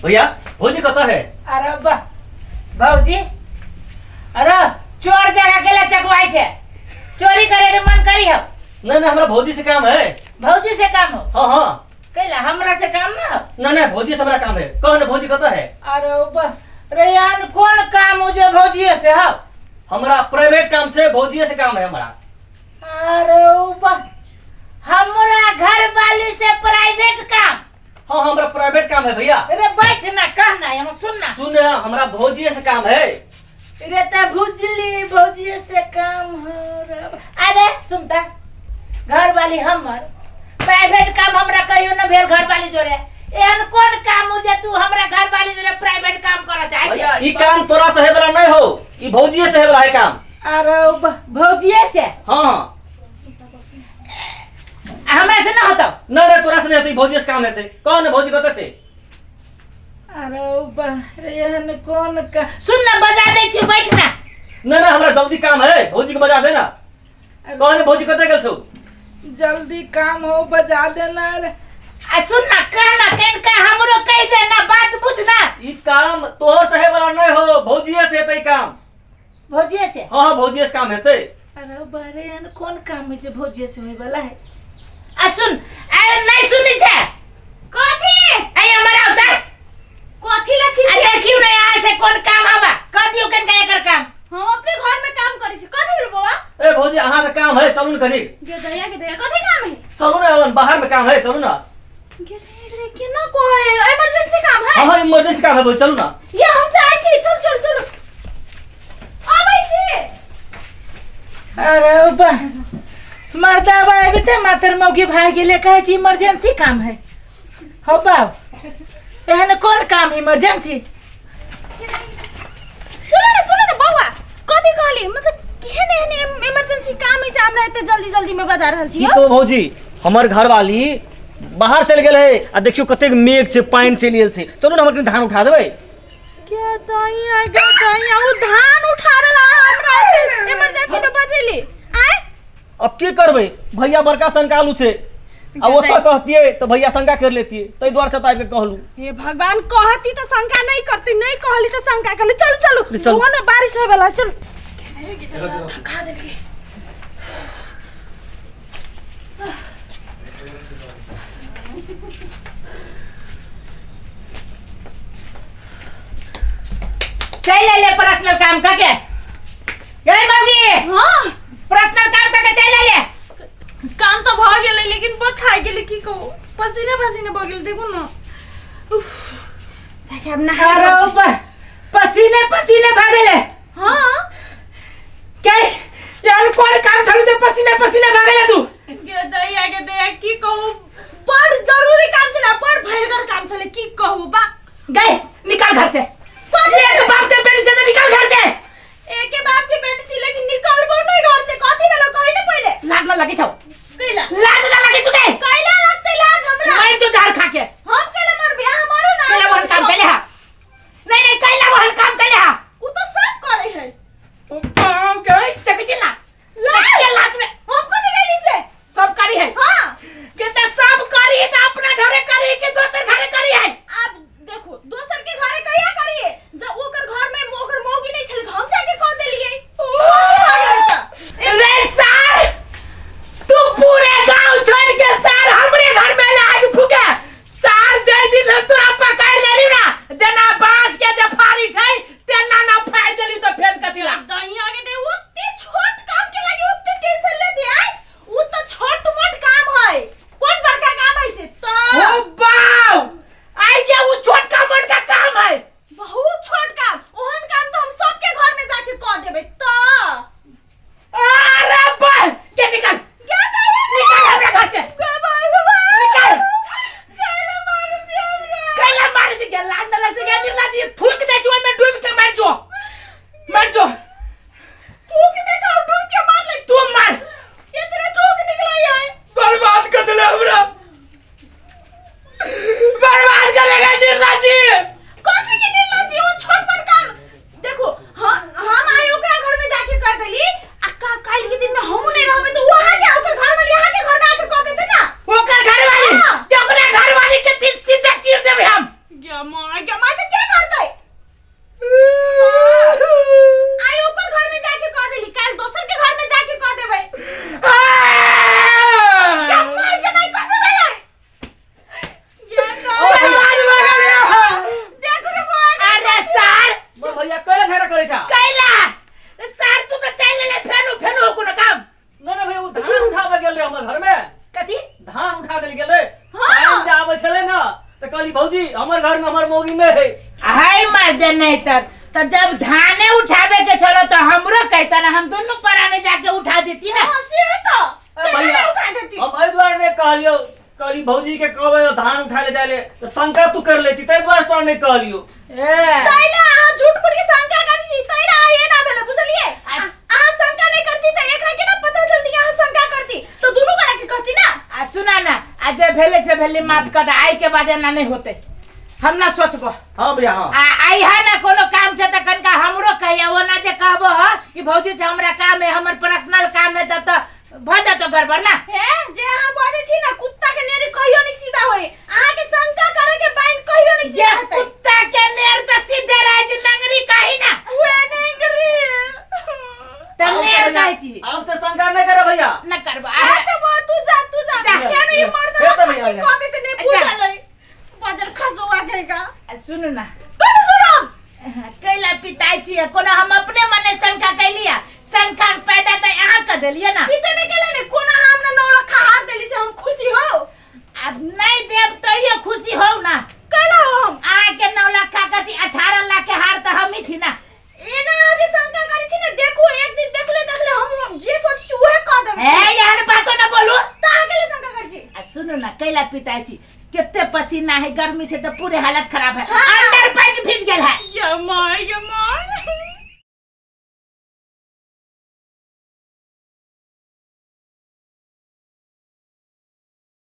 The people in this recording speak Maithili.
भैया भौजी कतऽ है अरे वाह भौजी अरे चोर जगह के ला चकवाई छे चोरी करे के मन करी हो नहीं नहीं हमरा भौजी से काम है भौजी से काम हो हाँ हाँ कैला हमरा से काम ना हो नहीं नहीं भौजी से हमरा काम है कह ना भौजी कतऽ है अरे वाह रे यान कौन काम हो जे भौजी से हो हमरा प्राइवेट काम से भौजी से काम है हमरा अरे वाह हमरा घर वाली से प्राइवेट काम हाँ हमरा प्राइवेट काम है भैया अरे बैठ ना कहना हम सुनना सुन हमरा भौजी से काम है अरे त भुजली भौजी से काम हो रे। अरे सुनता घर वाली हमर प्राइवेट काम हमरा कहियो न भेल घर वाली जोरे एहन कोन काम हो जे तू हमरा घर वाली जोरे प्राइवेट काम करऽ चाहे भैया ई काम तोरा से है वाला नहीं हो ई भौजी से है वाला है काम अरे भौजिए से हाँ हाँ हमरा से ना होतो नहीं नहीं तोरा से नहीं हेतै भौजी से काम हेतै कह ने भौजी कतऽ से अरे बा रे एहन कोन का सुन ना बजा दै छी बैठ ना नहीं नहीं हमरा जल्दी काम है भौजी के बजा दे ना कह ने भौजी कतऽ गेल छौ जल्दी काम हो बजा देना रे आ सुन ना कह ना कनका हमरो कह देना बात बुझ ना ई काम तोहर से है वाला नहीं हो भौजीए से हेतै काम भौजिए से हाँ हाँ भौजीए से काम हेतै अरे बारे एहन कोन काम है जे भौजिए से होय वाला है आ सुन अरे नहीं सुनी छे कथी अरे हमरा उतर कथी ला छी आ देखियो ना यहाँ से कोन काम हवा कह दियो कनका एकर काम हम अपने घर में काम करै छी कथी भेल बौआ ए भौजी अहाँ के काम है चलू ने कनी गे दया के दया कथी काम है चलू ने अपन बाहर में काम है चलू ना गे दया के दया केना कहै इमरजेंसी काम है हाँ हाँ इमरजेंसी काम है भौजी चलू ना या हम जाइ छी चल चल चल आबै छी अरे बा मर्दा बा अभी ते मातर मौगी भाग गेले कहै छी इमरजेंसी काम है हो बाब एहन कोन काम इमरजेंसी सुनो ना सुनो ना बौआ कथी कहली मतलब केहन एहन इमरजेंसी काम है से हमरा एते जल्दी जल्दी में बजा रहल छी की यौ? कहू भौजी हमर घरवाली बाहर चलि गेल है आ देखियौ कतेक मेघ छै पानि चलि गेल छै चलू ने हमर कनि धान उठा देबै के दैया गे दैया उ धान उठावे ला हमरा एते इमरजेंसी में बजेली आय अब की करबै भैया बड़का शंकालु छै आ ओतऽ कहतियै तऽ भैया शंका कर लेतियै ताहि दुआरे से आबि कऽ कहलहुँ हे भगवान कहती तो शंका नहीं करती नहीं कहली तो शंका करली चल चलू चलू। वो ना बारिश होए वाला चल थका देलकै चल ले पर्सनल काम करके गई मौगी हाँ पर्सनल काम करके चल ले काम तो भऽ गेलै लेकिन बड़ थाकि गेलै की कहू पसीने पसीने भऽ गेल देखू ने उफ, जाके आब नहाय अरे पड़तै। बा पसीने पसीने भागेले हाँ के यार कौन काम छलू जे पसीने पसीने भागेले तू गे दैया गे दैया की कहू बड़ जरूरी काम छलै बड़ भयंकर काम छलै की कहू बा गए निकाल घर से एक बाप के बेटी से तो निकाल घर से एके बाप के बेटी छी लेकिन निकलबो नहीं घर से कथी भेलो कहै छै पहिले लाज न लगे छौ कैला लाज न लगे छौ के कैला लगतै लाज हमरा मर जो जहर खा के हम कैला मरबे अहाँ मरू ना कैला वहन काम कैले हा नहीं नहीं कैला वहन काम कैले हा उ तो सब करे है गाँव के तक चिल्ला लाज के लाज में हम कथी कैली से सब करी है हां के त सब करी त अपना घरे करी के दोसर घरे करी है आब देखो दोसर के घरे कहिया करिए जब ओकर घर में ओकर मौगी नहीं छलै त हम जाके कह देलिए रे सार तू पूरे गांव छोड़ कहली भौजी हमर घर में हमर मौगी में है। हाय मर दे नहीं तर तो जब धाने उठावे के चलो तो हमरो कहता ना, हम दोनों पराने जाके उठा देती ना। हाँ, से तो ए भैया, कहियो उठा देती। हम एहि दुआरे नहि कहलियौ, कहली भौजी के कहबै धान उठा ले जाय ले तऽ शंका तू कर ले छी, ताहि दुआरे तोरा नहि कहलियौ। ए तैला अहाँ झूठ फूट के शंका करै छी, तैला अहाँ एना भेलै, बुझलियै? अहाँ शंका नहि करती तऽ एकरा केना पता चलती कि अहाँ शंका करती? तऽ दुनू गोरा के कहती ना। आ सुना ना, आ जे भेले से भेले, माफ कर दे, आई के बाद एना नहीं होते, हम ना सोचबो। हाँ भैया हाँ। आ आई है ना कोनो काम से त कनका हमरो कहिया, वो ना जे कहबो ह कि भौजी से हमरा काम है, हमर पर्सनल काम है, तब त भ जतो गड़बड़ ना। हे जे अहाँ बजै छी ना, कुत्ता के नेरी कहियो नहीं सीधा होई। अहाँ के शंका करे के बाइन कहियो नहीं जे सीधा हेतै। कुत्ता के नेर त सीधे रहे छै, नंगरी कही ना। उहे नेंगरी। त नेर कहै छी। आपसे शंका नहीं करे भैया। न करबो। आ त वो तू जा, तू जा। जा। केनो ई मर्द हे त भैया, कह देते नहीं जा। बुझल है। बाजर खसुआ कहेगा। सुनू ना। कथी सुनब? कैला पिताई छी, कोनो हम अपने मने शंका कैलिया? शंका पैदा त अहाँ कर देलियै ना। पीते में केले ने कोना हमरा 9 लाख हार देली से हम खुशी हो। अब नहीं देब तैयो खुशी हो ना। कैला हो हम? अहाँ के 9 लाख खा कथी, 18 लाख के हार त हम ही छी ना। एना अहाँ जे शंका करै छी ना, देखू एक दिन देखले देखले हम जे सोचै छी उहे कह देबै। ए एहन बातो ना बोलू। त अहाँ केले शंका करै छी? आ सुनू ना, कैला पिताई छी, कितने पसीना है, गर्मी से तो पूरे हालत खराब है। हाँ। अंडर पैंट भीज गेल है। या माय, या माय।